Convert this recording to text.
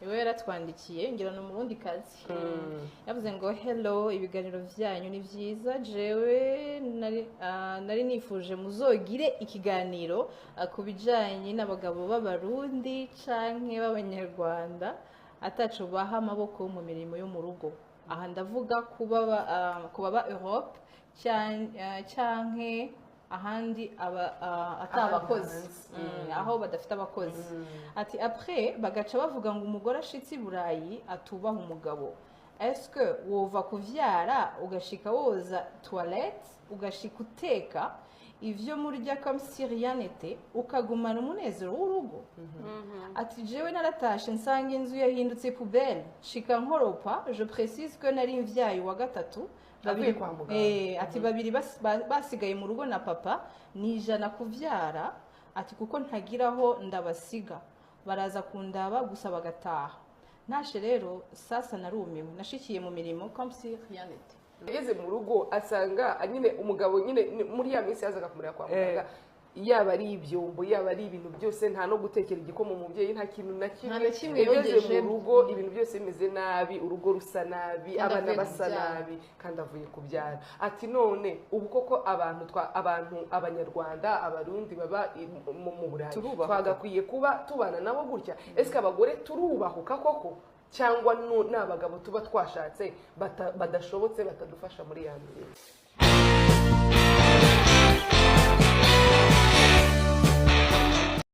Niwe yaratwandikiye, ngira ni Umurundi kazi. Yavuze ngo: "Hello, ibiganiro vyanyu ni vyiza. Jewe nari nifuje muzogire ikiganiro ku bijanye n'abagabo b'Abarundi canke b'Abanyarwanda ataco baha amaboko mu mirimo yo mu rugo. Aha ndavuga kuba ba Europe canke ahandi ata Ahandi abakozi, hanze. Aho badafite abakozi." Ati: "Après bagaca bavuga ngo umugore ashitse i Burayi atubaha umugabo. Est-ce que wova kuvyara, ugashika woza toilette, ugashika uteka ivyo murya comme si rien n'était, ukagumana umunezero w'urugo?" Ati: "Jewe naratashe nsanga inzu yahindutse poubelle, shika nkoropa. Je précise que nari mvyaye wa gatatu." Avuye kwa muganga. Ati: "Babiri basigaye mu rugo na papa, ni 100 kuvyara." Ati: "Kuko ntagiraho ndabasiga, baraza kundaba gusa bagataha. Ntashe rero sasa narumiwe, nashikiye mu mirimo comme si rien n'était." Yageze mu rugo asanga nyine umugabo nyine muri ya minsi yazaga kumureba kwa muganga, yaba ari ibyombo, yaba ari ibintu byose, nta no gutekera igikoma umubyeyi, nta kintu na kimwe. Nta na kimwe Yageze yogeje. mu rugo ibintu byose bimeze nabi, urugo rusa nabi, Kandi abana avuye basa kubyara. nabi, kandi avuye kubyara. Ati: "None ubu koko abantu twa abantu Abanyarwanda, Abarundi baba mu Burayi Turubahuka. twagakwiye kuba tubana nabo gutya? Ese abagore turubahuka koko, cyangwa ni abagabo tuba twashatse badashobotse, batadufasha muri ya mirimo?"